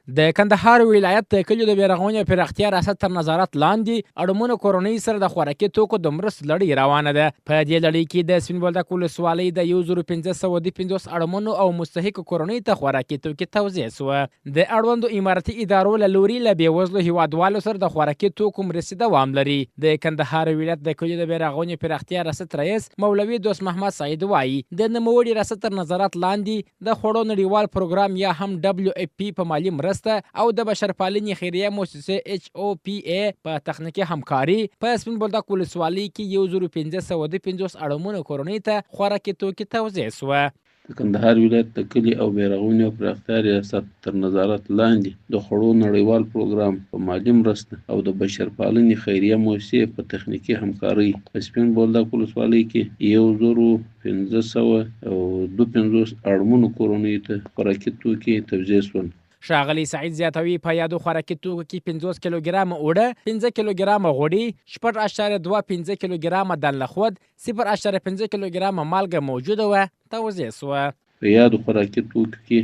د کندهار ولایت د کلیو د بیارغونې او پراختیا ریاست تر نظارت لاندې اړمنو کورنیو سره د خوراکي توکو د مرستو لړۍ روانه ده. په دې لړۍ کې د سپین بولدک ولسوالۍ د 1552 اړمنو او مستحقو کورنیو ته خوراکي توکي توزیع شوه. د اړوندو امارتي ادارو له لوري له بېوزلو هېوادوالو سره د خوراکي توکو مرستې دوام لري. د کندهار ولایت د کلیو د بیارغونې او پراختیا ریاست رئیس مولوي دوست محمد سعید وايي، د نوموړي ریاست تر نظارت لاندې د خوړو نړیوال پروګرام یا هم ډبلیو اف پي په مالي مرسته او د بشرپالنې خیریه موسسې ایچ او پي ای په تخنیکي همکاري په سپین بولدک ولسوالۍ کې 1552 اړمنو کورنیو ته خوراکي توکي توزیع شوه. د کندهار ولایت د کلي او بیارغونې او پراختیا ریاست تر نظارت لاندې د خوړو نړیوال پروګرام په مالي مرسته او د بشرپالنې خیریه موسسې په تخنیکي همکارۍ په سپین بولدک ولسوالۍ کې 1552 اړمنو کورنیو ته خوراکي توکي توزیع شول. ښاغلی سعید زیاتوي، په یادو خوراکي توکو کې 50 کیلوګرامه اوړه، 5 کیلوګرامه غوړي، 6.25 کیلوګرامه دانلخود، 0.5 کیلوګرامه مالګه موجوده وه، توزیع شوه. په یادو خوراکي توکو کې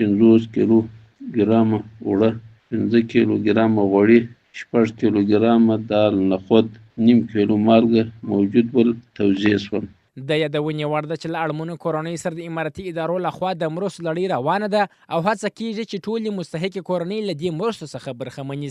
50 کیلو ګرامه اوړه، 5 کیلو ګرامه غوړي، 6 کیلو ګرامه دال نخود، نیم کیلو مالګه موجود ول، توزیع شول. د یادونې وړ ده چې له اړمنو کورنیو سره د امارتي ادارو له خوا د مرستو لړۍ روانه ده او هڅه کېږي چې ټولې مستحقې کورنۍ له دې مرستو څخه برخمنې شي.